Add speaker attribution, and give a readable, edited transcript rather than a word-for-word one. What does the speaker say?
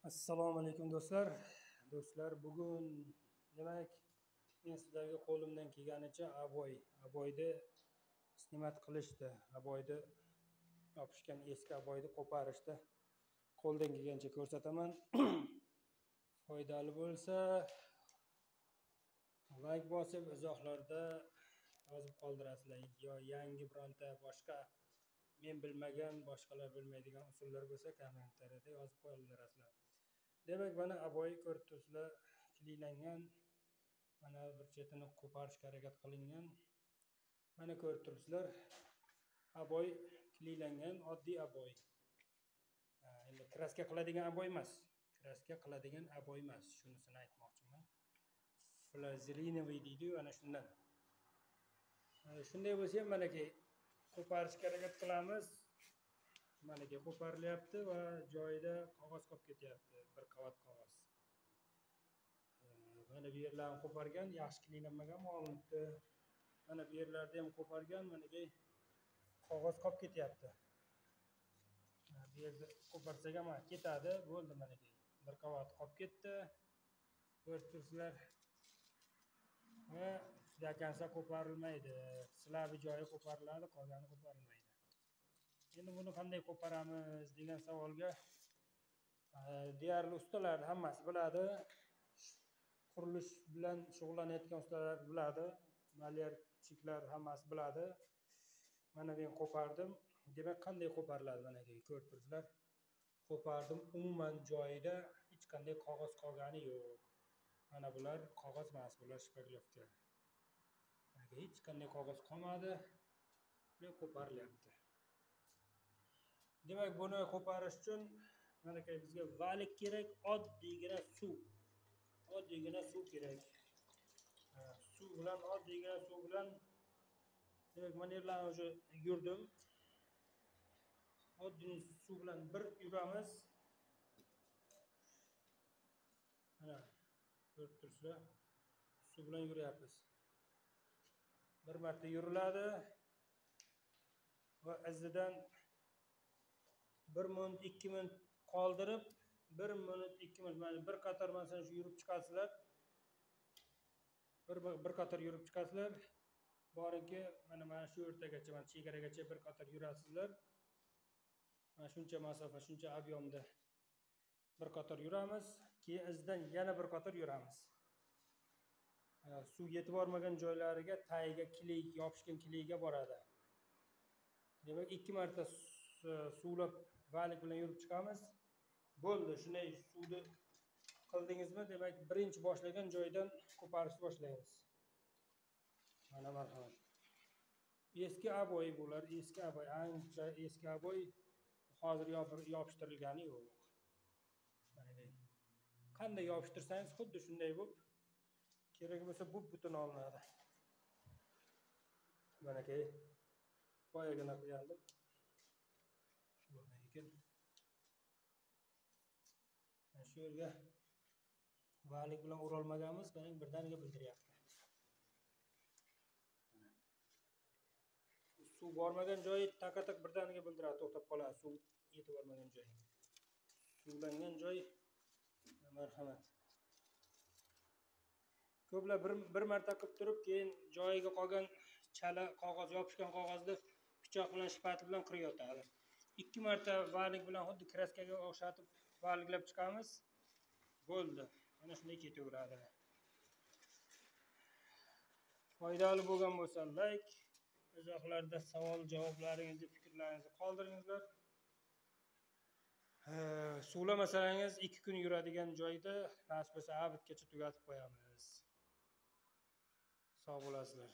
Speaker 1: Assalomu alaykum do'stlar. Do'stlar, bugun demak men sizlarga qo'limdan kelganicha aboyni snimat qilishdi. Aboyni yopishgan eski aboyni qo'parishdi. Qo'ldan kelgancha ko'rsataman. Foydali bo'lsa like bosib, izohlarda yozib qoldirasizlar. Yo yangi bironta boshqa men bilmagan, boshqalar bilmaydigan usullar bo'lsa kommentariyada yozib qoldirasizlar. Demak, mana aboy ko'rib turibsizlar, kleylangan. Mana bir chetini qo'parishga harakat qilingan. Mana ko'rib turibsizlar, aboy kleylangan, oddiy aboy. Endi kraska qiladigan aboy emas. Kraska qiladigan aboy emas, shunisini aytmoqchiman. Flazelinovый deydi-yu, ana shundan. Shunday bo'lsa ham manaki qo'parishga harakat qilamiz. Manaki qo'parilyapti va joyida qog'oz qolib ketyapti, bir qavat qog'oz. Mana bu yerlarni qo'pargan, yaxshi kleylanmagan olinibdi. Mana bu yerlarda ham qo'pargan, manaki qog'oz qolib ketyapti. Bu yerda qo'parsak ham ketadi, bo'ldi manaki. Bir qavat qolib ketdi. Ko'rib turibsizlar. Va dakansa qo'parilmaydi. Silabi joyi qo'pariladi, qolgani qo'parilmaydi. Endi buni qanday qo'paramiz degan savolga deyarli ustalar hammasi biladi. Qurilish bilan shug'ullanayotgan ustalar biladi, malyarchiklar hammasi biladi. Mana men qo'pardim. Demak, qanday qo'pariladi mana ko'rib turibsizlar. Qo'pardim, umuman joyida hech qanday qog'oz qolgani yo'q. Mana bular qog'oz emas, bular shpaglovka. Hech qanday qog'oz qolmadi. Bu qo'parilyapti. Demak, buni qo'parish uchun mana bizga valik kerak, oddiygina suv. Oddiygina suv kerak. Suv bilan, oddiygina suv bilan demak, mana yerlarni o'sha yurdim. Oddiy suv bilan bir yuramiz. Mana ko'rib turibsizlar, suv bilan yuryapmiz. Bir marta yuriladi va izidan 1 minut 2 minut qoldirib, 1 minut 2 minut mana bir qator masalan shu yurib chiqasizlar. Bir qator yurib chiqasizlar. Boriki mana shu o'rtagacha, mana chegaragacha bir qator yurasizlar. Mana shuncha masofa, shuncha obyomda bir qator yuramiz. Keyin izidan yana bir qator yuramiz. Suv yetib bormagan joylariga tagiga kley, yopishgan kleyga boradi. Demak, 2 marta suvlab valik bilan yurib chiqamiz. Bo'ldi, shunday suvni qildingizmi, demak, birinchi boshlagan joydan qo'parishni boshlaymiz. Mana marhamat. Eski aboy bular, eski aboy, ancha eski aboy, hozir yopishtirilgani yo'q. Qanday yopishtirsangiz xuddi shunday bo'lib, kerak bo'lsa bu butun olinadi. Manaki boyagina qilgandim. Mana shu yerga valik bilan urolmaganmiz, mana birdaniga bildiryapti. Suv bormagan joyi taqataq birdaniga bildiradi, to'xtab qoladi, suv yetib bormagan joyi. Suvlangan joy marhamat. Ko'plar bir marta qilib turib, keyin joyiga qolgan chala qog'oz, yopishgan qog'ozni pichoq bilan, shpatl bilan qirib yotadi. 2 marta valik bilan xuddi kraskaga o'xshatib valiklab chiqamiz. Bo'ldi. Mana shunday ketaveradi. Foydali bo'lgan bo'lsa like, izohlarda savol javoblaringizni, fikrlaringizni qoldiringizlar. Suvlamasangiz 2 kun yuradigan joyda nasib bo'lsa abadgacha tugatib qo'yamiz. Sog' bo'lasizlar.